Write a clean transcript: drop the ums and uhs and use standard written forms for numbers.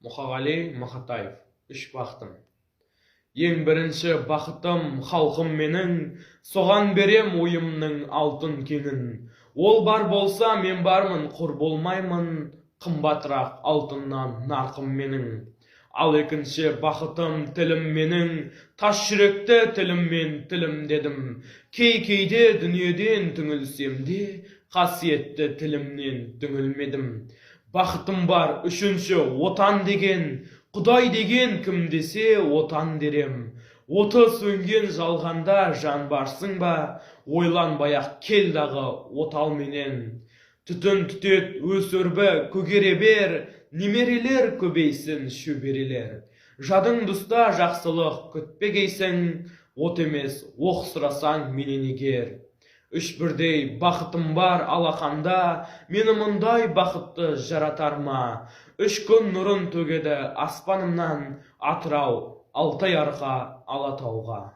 Мұқағали Мақатаев. Үш бақытым. Ең бірінші бақытым – халқым менің, соған берем ойымның алтын кеңін. Ол бар болса, мен бармын, құр болмаймын, қымбатырақ алтыннан нарқым менің. Ал екінші бақытым – тілім менің, тас жүректі тіліммен тілімдедім. Кей кейде дүниеден түңілсем де, қасиетті тілімнен түңілмедім. Бақытым бар үшінші – Отан деген. Құдай деген кім десе, Отан дерем. Оты сөнген жалғанда жан барсың ба, ойланбай ақ кел дағы отал менен. Түтін түтет, өс, өрбі, көгере бер, немерелер көбейсін, шөберелер. Жадың тұста жақсылық күтпегейсің, от емес, оқ сұрасаң менен егер. Үш бірдей бақытым бар алақанда, мені мұндай бақытты жаратар ма? Үш күн нұрын төгеді аспанымнан, Атырау, Алтай, Арқа, Алатауға.